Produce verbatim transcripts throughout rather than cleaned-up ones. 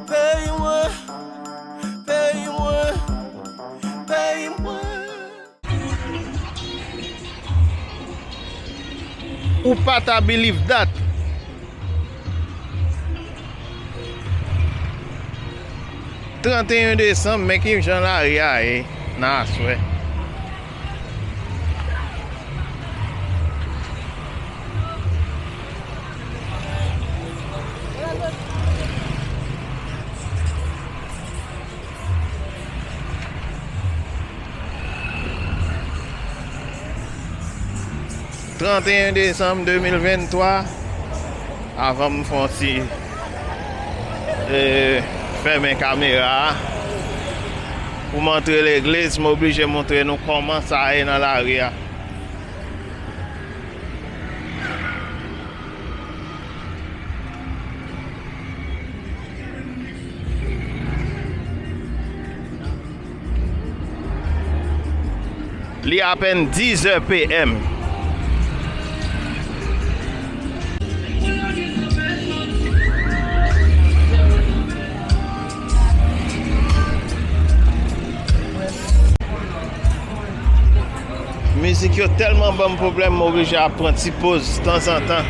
Peyi mwen, peyi mwen, peyi mwen. Ou pa ta believe that. Trannteyen desanm, men ki jan lari a ye nan aswè. Trannteyen desanm de mil venntwa, avan m fè yon ti, e, fèmen kamera a, pou m antre legliz, m oblije montre nou kòman sa ye nan lari a. Li apèn dizè P M. Mizik yo tèlman ban m pwoblèm, m oblije ap pran ti poz tanzantan.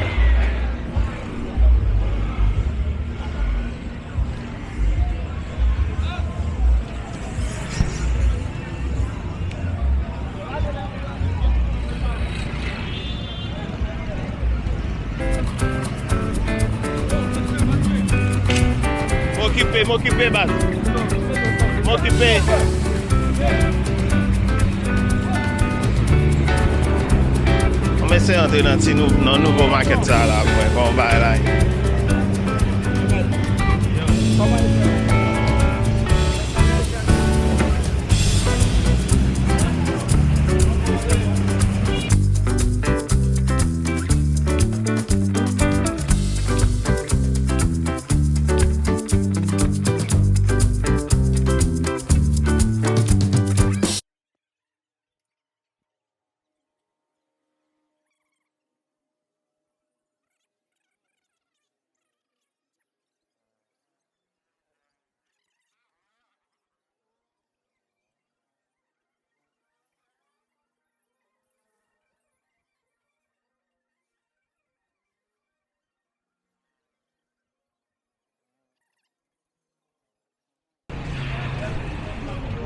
M okipe, m okipe, baz. M okipe. Ann eseye antre nan ti nou, nan nouvo makèt sa a la, pou wè kòman bagay la ye.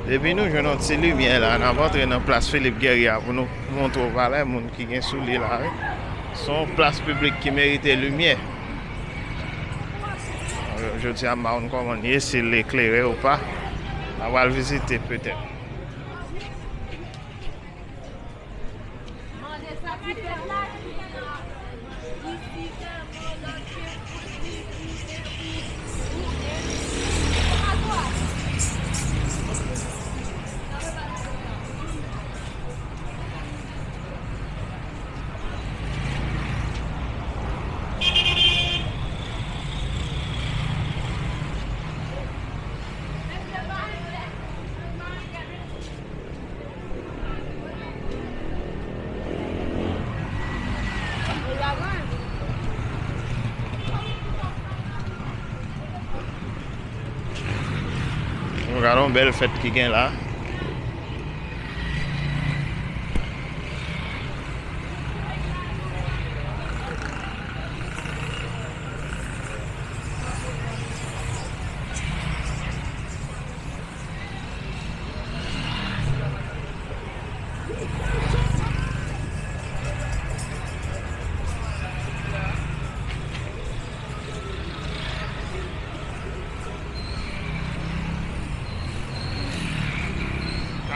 Depi nou jwenn yon ti limyè la, n ap antre nan plas Philippe Guerrier pou nou montre w valè moun ki gen sou li la, wi. Se yon plas piblik ki merite limyè. Jodi a, m pa konn kòman l ye, si l eklere ou pa. N a pral vizite petèt. Gade yon bèl fèt ki gen la.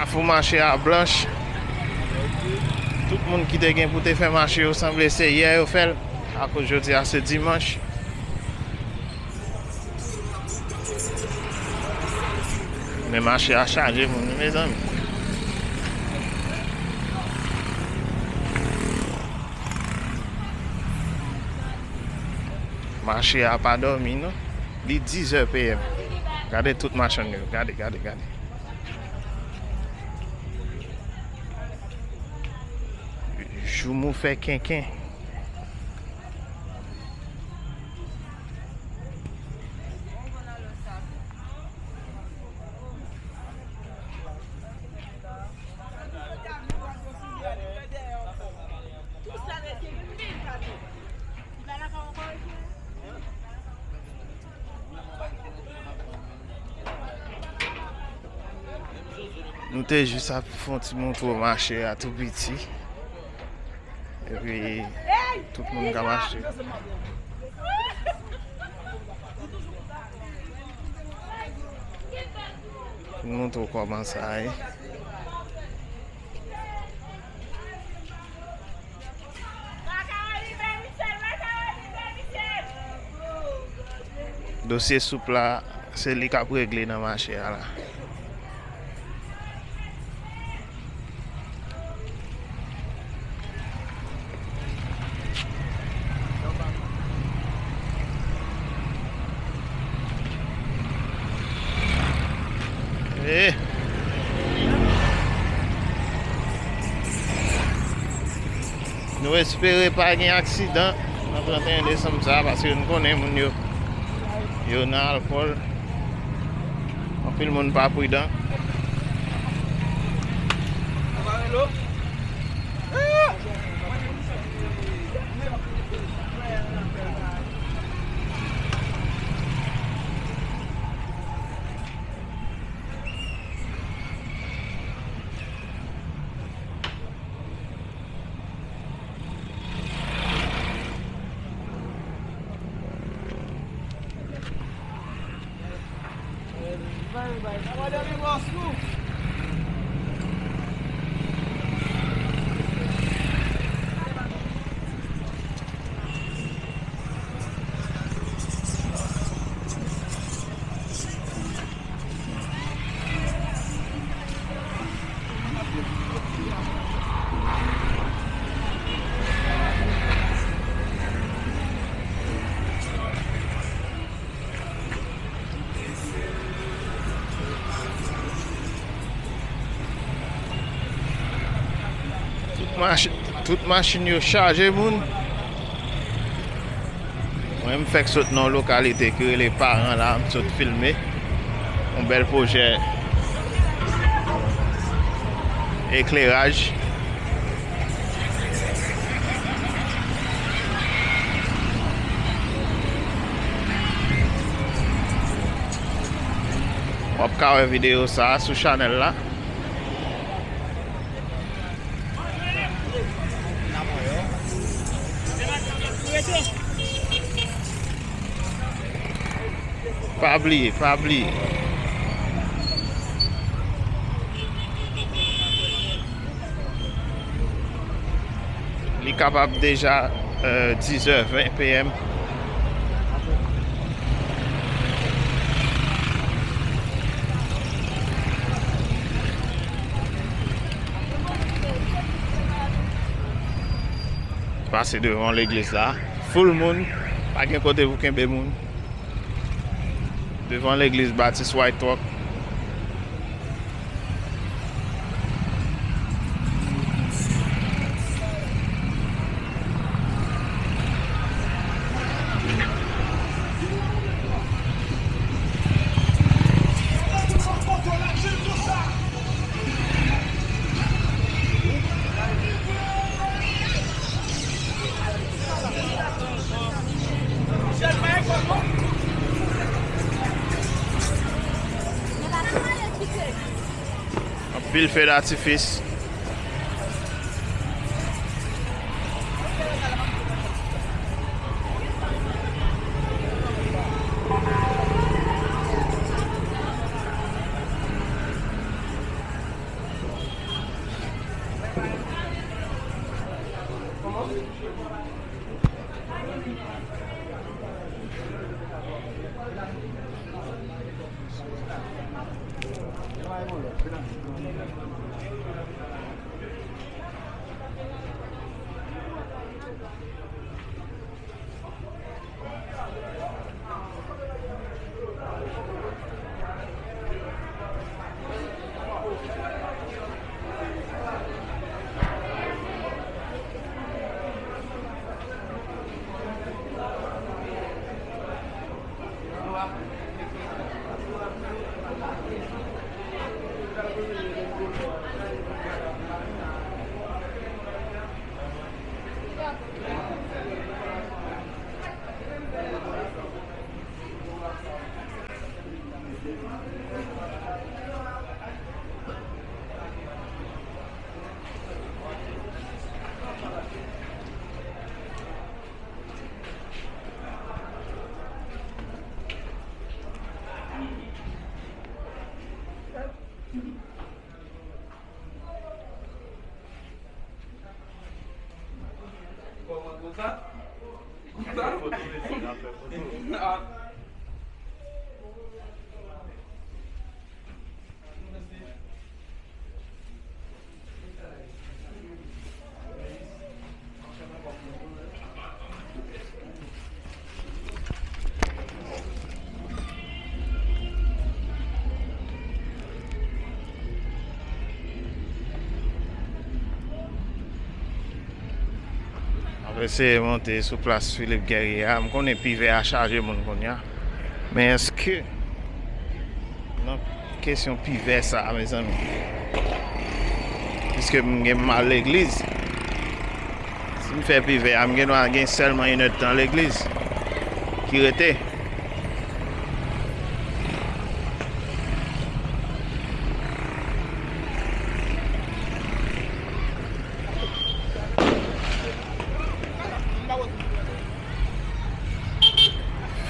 Kafou mache a blanch. Tout moun ki te gen pou te fè mache yo sanble se yè yo fè l, akoz jodi a se dimanch. Men mache a chaje moun, wi, mezanmi. Mache a pa dòmi non. Li dizè P M. Gade tout machann yo. Gade, gade, gade. Joumou fè kenken. Nou te jis ap fè yon ti montwo mache a tou piti. Epi, tout moun ka mache. Pou nou montre w kòman sa ye. Dosye soup la, se li k ap regle nan mache a la. Eh. Nou espere pa gen aksidan nan trannteyen desanm sa a, paske nou konnen moun yo, yo nan alkòl. Anpil moun pa pridan. Tout machi-, tout machin yo chaje moun. Mwen, m fèk sot nan yon lokalite ki rele Paran la, m sot filme yon bèl pwojè ekleraj. W ap ka wè videyo sa a sou chanèl la. Pa bliye, pa bliye. Li kapab deja, euh, dizè ven P M. Pase devan legliz la. Foul moun. Pa gen kote pou kenbe moun. Devan legliz Batis White Rock. Anpil feu d'artifice. Kòman konsa? Konsa? Ap eseye monte sou plas Philippe Guerrier a. M konnen Pivè a chaje moun kounye a. Men èske nan kesyon Pivè sa a, mezanmi? Piske m gen m al legliz. Si m fè Pivè a, m gen dwa gen sèlman inèdtan legliz ki rete.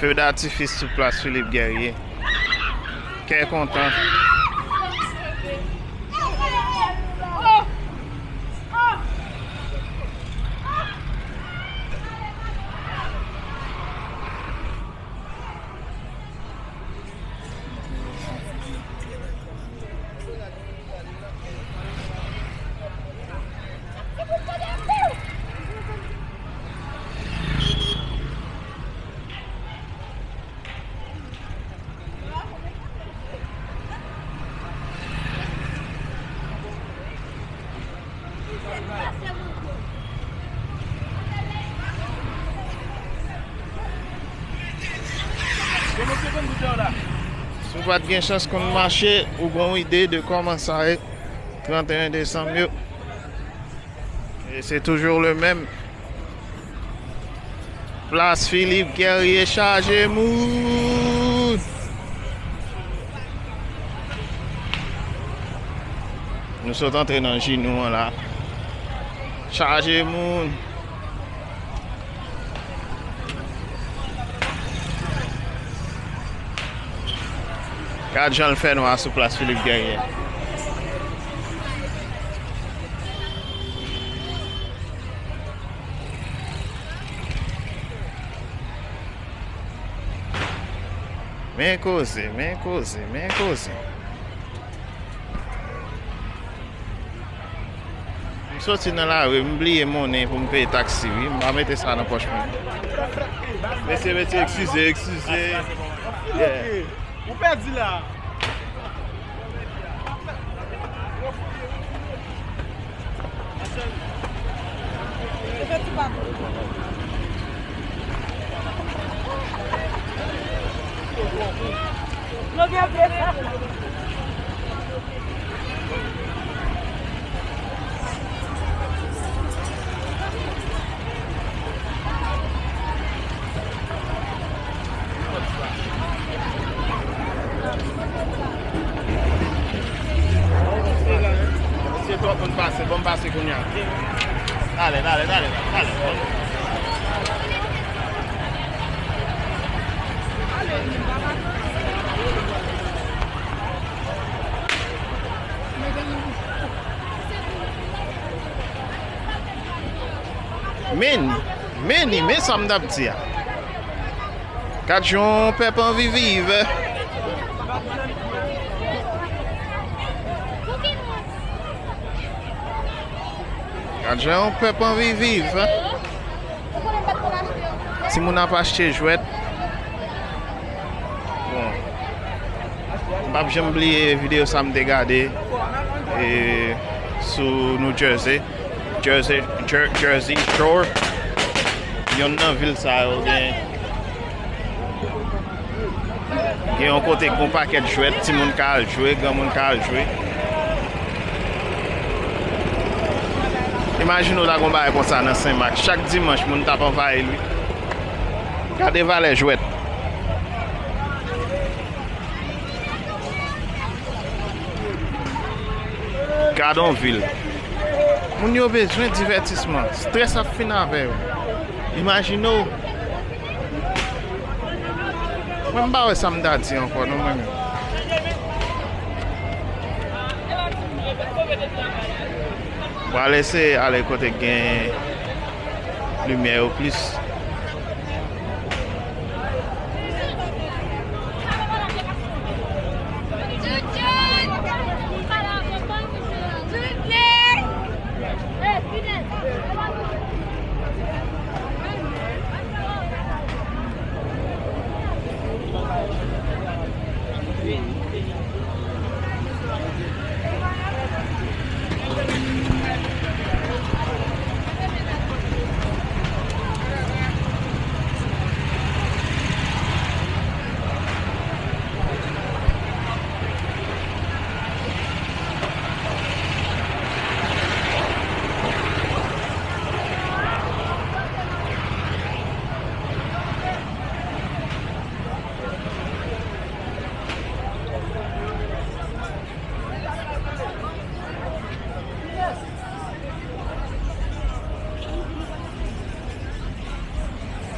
Feu d'artifice sou plas Philippe Guerrier. Kè kontan. Si w pa t gen chans konn mache, ou gon ide de kòman sa ye. Trant et un desanm yo. E se toujou le menm. Plas Philippe Guerrier chaje moun. Nou sot antre nan Jinou an la. Chaje moun. Gad jan l fè nwa sou plas Philippe Guerrier. Men koze, men koze, men koze. M soti nan lari, m bliye monnen pou m peye taksi, wi. M pa mete sa nan pòch mwen. Mesye, mesye, eskize, eskize. Yeah. Ou pèdi la. Mesye, twòp moun pase, ban m pase kounye a. Dale, dale, dale, dale. Men, men, men sa m t ap di a. Gad jan yon pèp anvi viv. Gad jan yon pèp anvi viv. Timoun ap achte jwèt. Bon. M p ap janm bliye videyo sa m te gade, e, sou New Jersey. Jersey, Jer-, Jersey Shore. Yonn nan vil sa yo gen, gen yon kote k gon pakèt jwèt, timoun ka al jwe, granmoun ka al jwe. Imajine w ta gon bagay konsa nan Senmak. Chak dimanch, moun t ap anvayi l, wi. Gade valè jwèt. Gade yon vil. Moun yo bezwen divètisman. Strès ap fin avè yo. Imajine w. Mwen, m pa wè sa m ta di ankò, non, mwen menm. Pral eseye ale kote k gen limyè yo plis.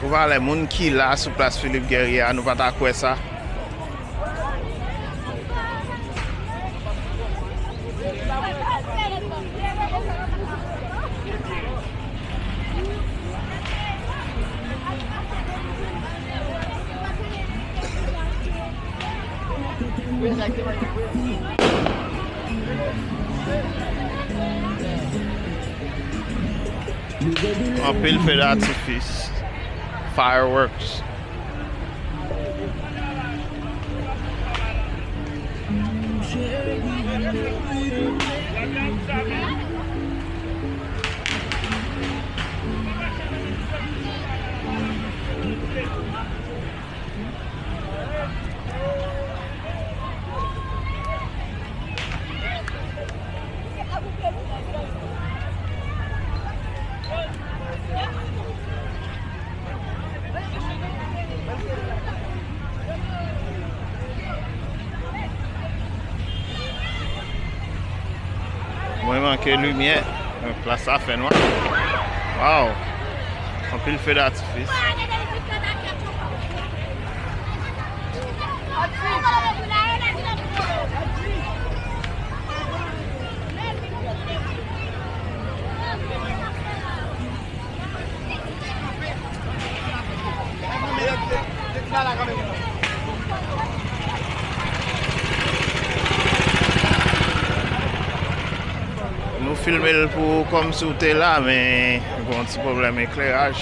Pou valè moun ki la sou plas Philippe Guerrier a, nou pa ta kwè sa. Anpil feu d'artifice, fireworks. Mwen manke limyè. Plas la fè nwa. Waw! Anpil feu d'artifice. Nou filme l pou kòmsi w te la, men gen yon ti pwoblèm ekleraj.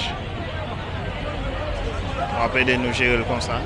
W ap ede nou jere l konsa.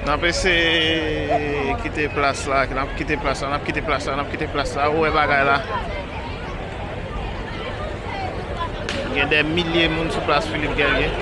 N ap eseye kite plas la, n ap kite plas la, n ap kite plas la, n ap kite plas la. Ou wè bagay la. Gen dè milye moun sou plas Philippe Guerrier.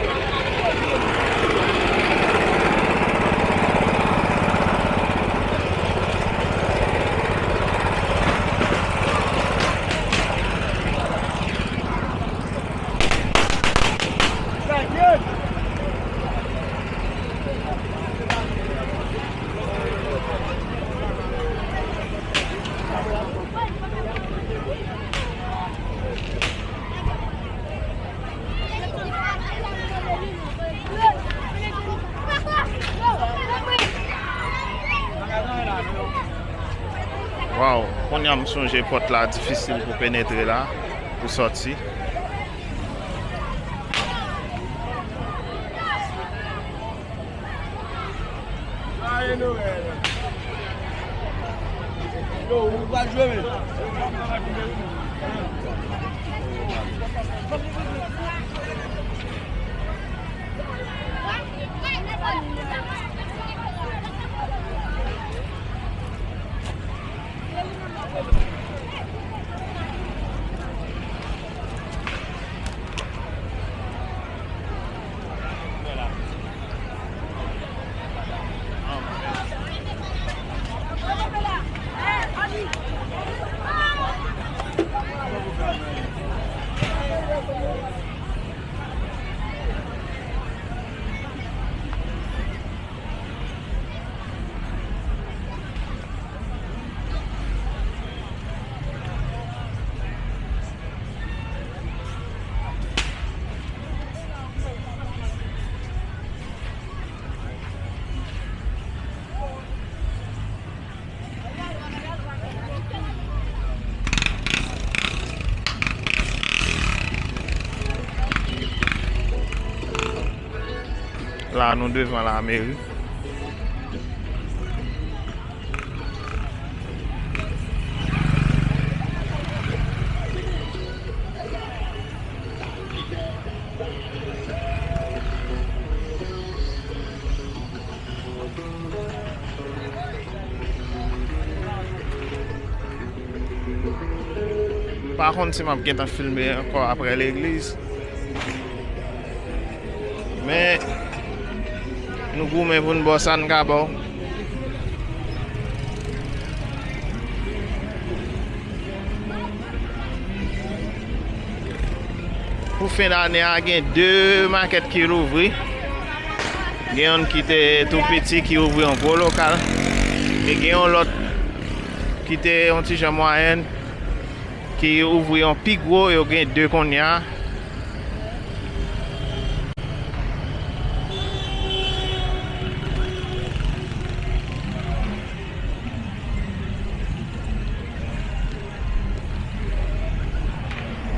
Waw, kounye a m sonje pòt la difisil pou penetre la, pou sòti. La, nou devan lameri. Pa konn si m ap gentan filme ankò apre legliz. Men, nou goumen pou n ba w sa n ka ba w. Pou fen dane a, gen de makèt ki louvri. Gen youn ki te tou piti ki ouvri yon gwo lokal. E gen yon lòt ki te yon ti jan mwayèn, ki ouvri yon pi gwo, yo gen de kounye a.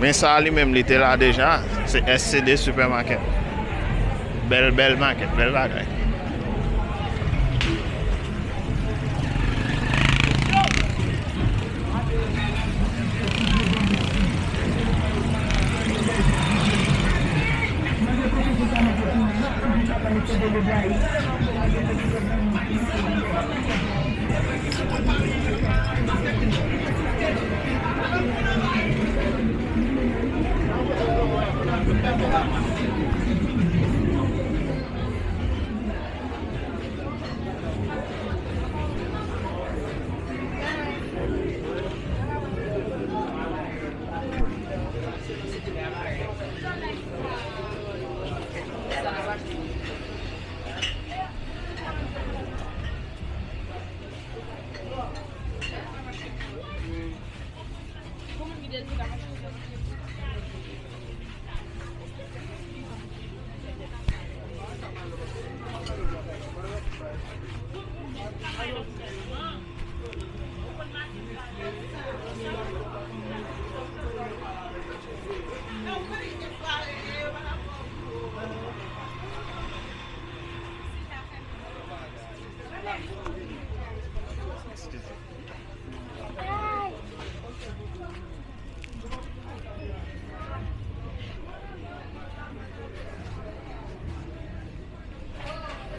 Men sa li menm, li te la deja, se S C D Supermarket. Bèl, bèl makèt, bèl bagay.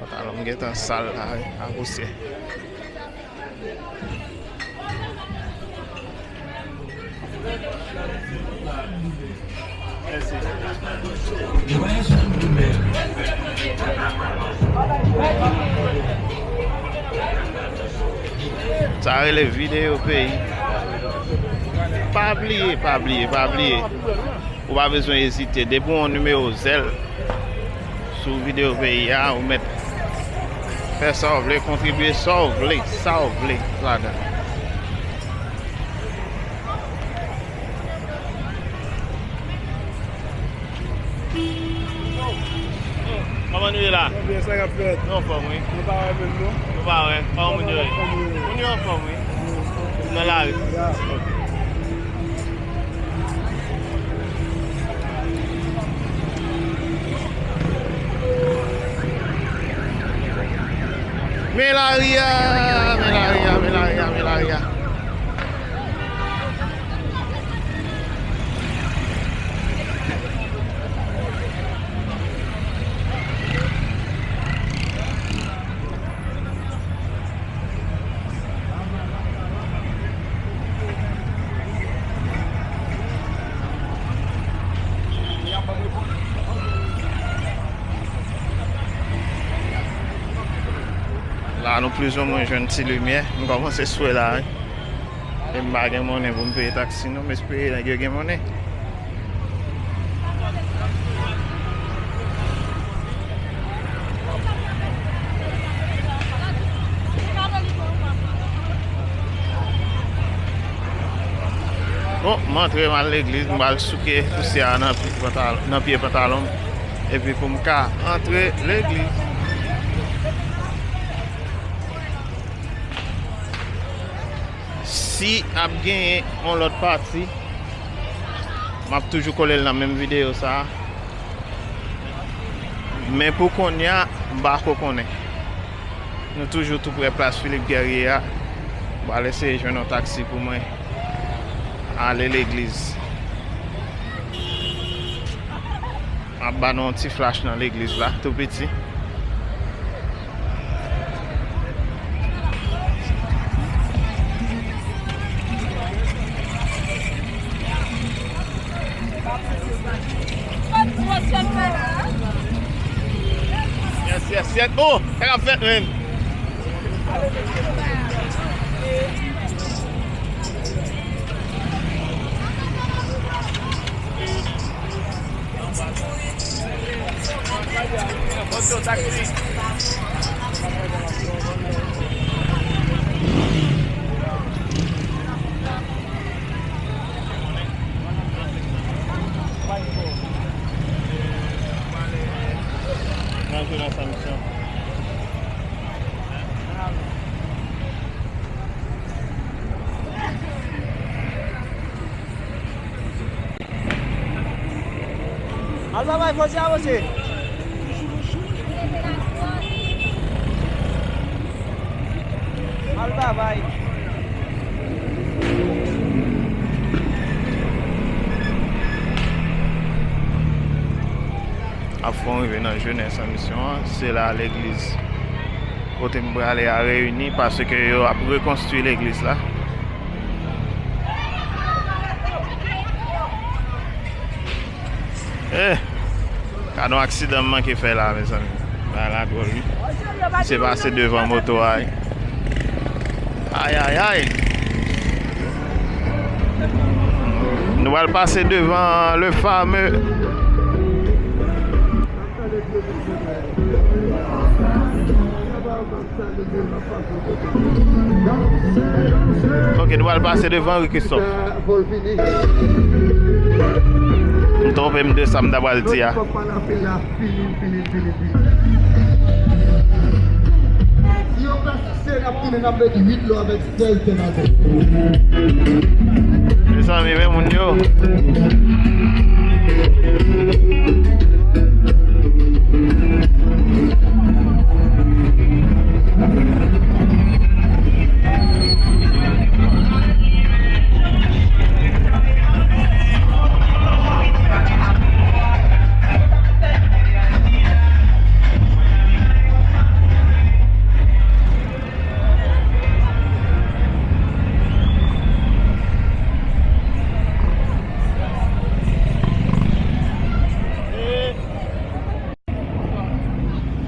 Pantalon m gentan sal la, wi, a pousyè. Sa rele videyo peyi. Pa bliye, pa bliye, pa bliye. Ou pa bezwen ezite. Depi w yon nimewo zèl, Sou videyo peyi a, ou mèt fè sa w vle, kontribye sa w vle, sa w vle ladan. Kòman nou ye la? Byen, sa k ap fèt? Nou anfòm, wi. Nou pa wè menm, non? Nou pa wè. Kòman moun yo ye? Moun yo anfòm, wi. Nan lari. Ya. Ok. Men lari a, men lari a, men lari a, men lari a. La, nou plizoumwen jwenn ti limyè. M kòmanse swè la, wi. E m pa gen monnen pou m peye taksi, non. M espere nèg yo gen monnen. Bon, m antre, m al legliz, m al souke pousyè a nan pye pantal-, nan pye pantalon m. Epi pou m ka antre legliz. Si ap genyen yon lòt pati, m ap toujou kole l nan menm videyo sa a. Men pou kounye a, m pa ko konnen. Nou toujou tou prè plas Philippe Guerrier a. M pral eseye jwenn yon taksi pou mwen ale legliz. M ap ba nou yon ti flash nan legliz la, tou piti. Yes, yes, yes. Oh, sa k ap fèt, men. Al travay, fò ti avanse. Al travay. Ap fè w rive nan Jeunesse en Mission an, se la legliz kote m prale a reyini, paske yo ap rekonstwi legliz la. Eh! Gade yon aksidan m manke fè la, mezanmi. Bagay la dwòl, wi. Misye pase devan moto a, wi. Ay, ay, ay. Nou pral pase devan le fameux. Ok, nou pral pase devan Henri Christophe. M twonpe m de sa m ta pral di a. Mezanmi, men moun yo.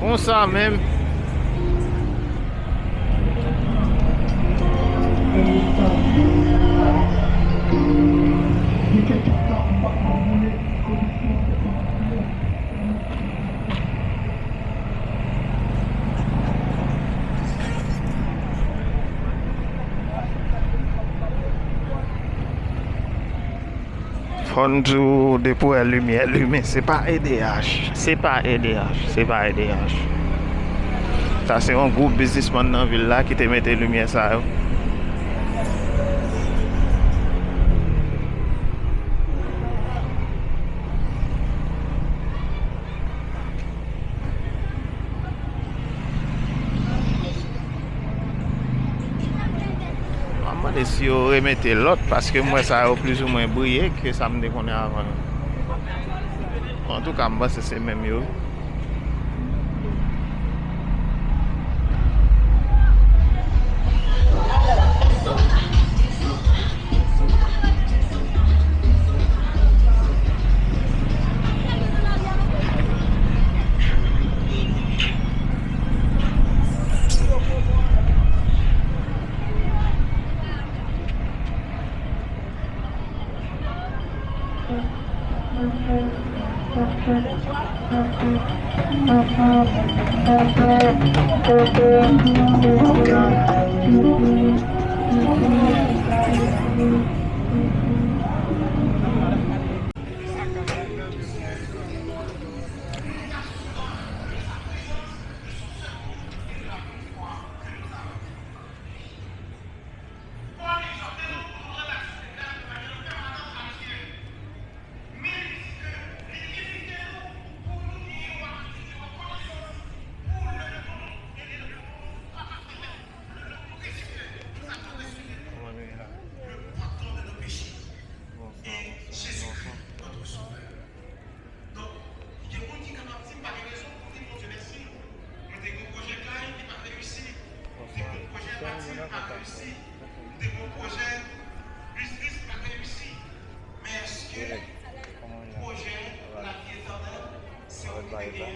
Konsa menm. Konn di w depi w wè limyè limen, se pa E D H. Se pa E D H, se pa E D H. Sa se yon gwoup biznismann nan vil la ki te mete limyè sa yo. M ap mande si yo remete lòt, paske m wè sa yo plizoumwen briye ke sa m te konnen avan yo. Antouka, m panse se menm yo. Donk, gen moun ki kapab di m pa gen rezon pou di Bondye mèsi. Mwen te gen yon pwojè kay ki pa t reyisi. Mwen te gen yon pwojè bati ki pa t reyisi. Mwen te gen yon pwojè biznis ki pa t reyisi. Men èske pwojè lavi etènèl se ou ki te genyen?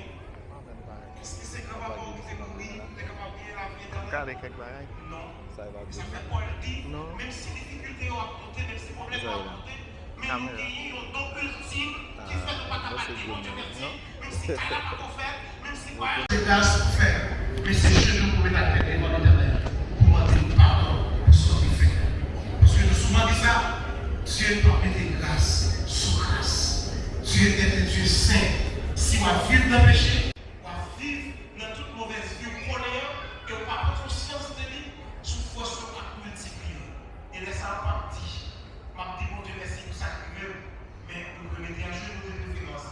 Èske se granpapa w ki te mouri, te kapab genyen lavi etènèl? Gade kèk bagay. Non. Sa e pa Sa fè Pòl di, menm si difikilte yo ap monte, menm si pwoblèm yo ap monte, men nou genyen yon don iltim ki fè nou pa ka pa di Bondye mèsi, menm si kay la poko fèt, menm si vwayaj. Se gras pou fè, men se jenou pou met atè devan Letènèl, pou mande l padon pou sa w te fè. Paske nou souvan di sa, Dye p ap mete gras sou gras. Dye est un Dieu saint. Si w ap viv nan peche, w ap viv nan tout movèz vi w konnen an, e w pa pran konsyans de li, sou fòs yo ap miltipliye. E lè sa a, w p ap di, "M ap di Bondye mèsi pou sa k rive m," men ou dwe mete ajenou de preferans.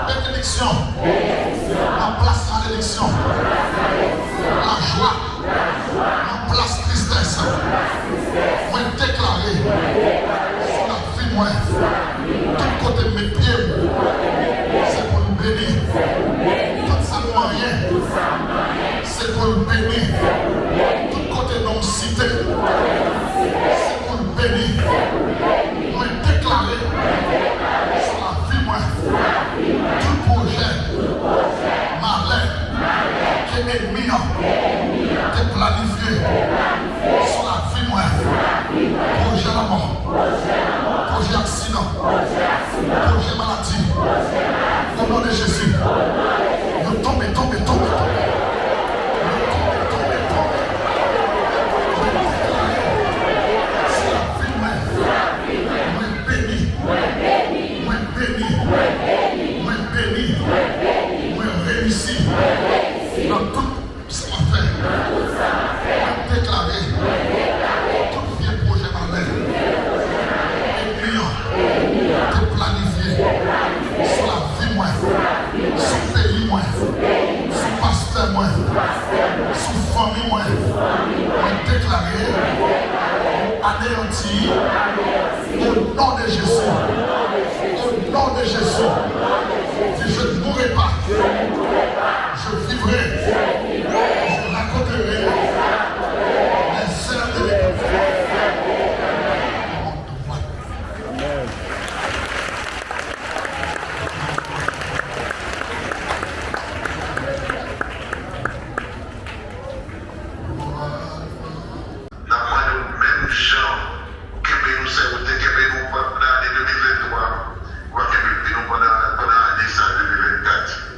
Benediksyon nan plas malediksyon. Lajwa nan plas tristès. Mwen deklare sou lavi mwen, tout kote m met pye m, se pou l beni. Tout sa m manyen, se pou l beni. Tout kote non m site, se pou l beni. Mwen deklare sou lavi mwen, tout pwojè malè ke ènmi an te planifye sou lavi mwen, pwojè lanmò, pwojè aksidan, pwojè maladi, o non de Jezi, yo tonbe, tonbe, tonbe, tonbe. Yo tonbe, tonbe, tonbe. Mwen deklare sou lavi mwen, mwen beni. Mwen beni. Mwen beni. Mwen reyisi nan tout sa m ap fè. Mwen deklare tout vye pwojè malè ènmi an te planifye sou lavi mwen, sou peyi mwen, sou pastè mwen, sou fanmi mwen. Mwen deklare yo aneyanti. Au nom de Jésus. Au nom de Jésus. Dis, je ne mourrai pas. Je vivrai. Je raconterai les œuvres de l'Éternel. Amen. N ap mande w menm jan ou kenbe nou, sèvi w te kenbe nou pandan ane de mil venntwa, w a kenbe nou pandan, pandan ane sa de mil vennkat.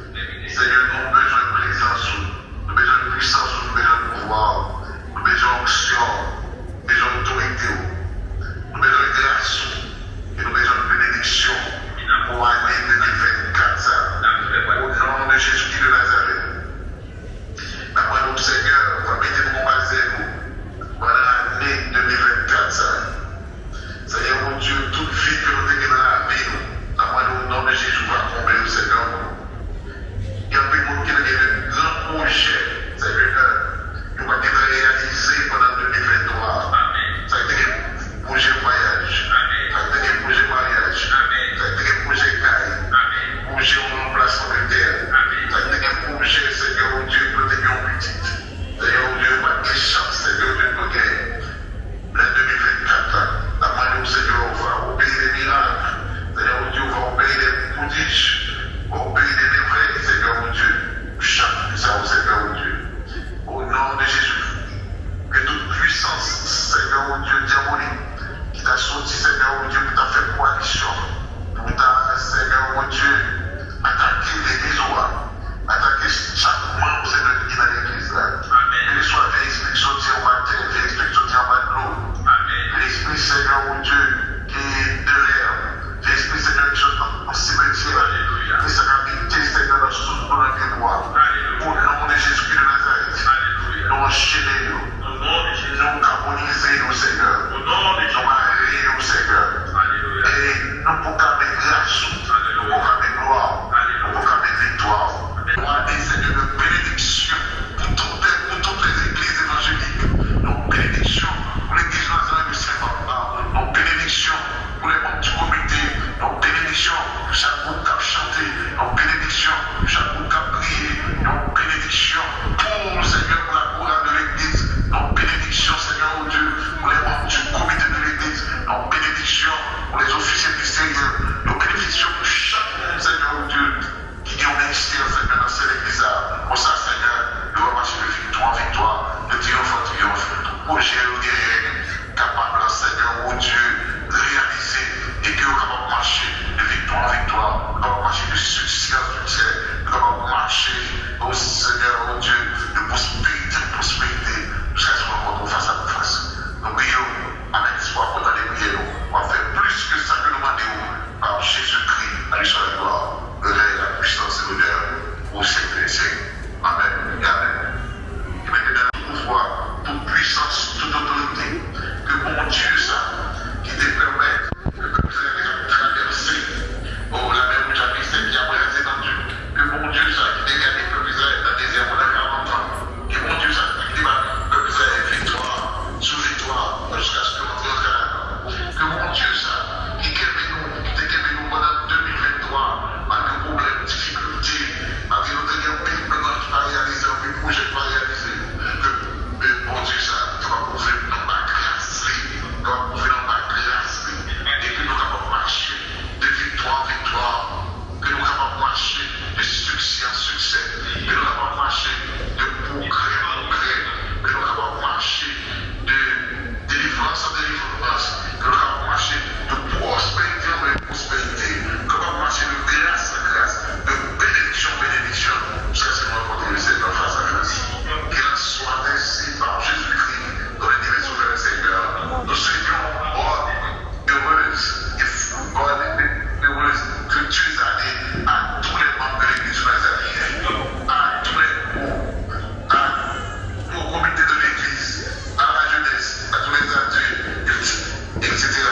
etsetera.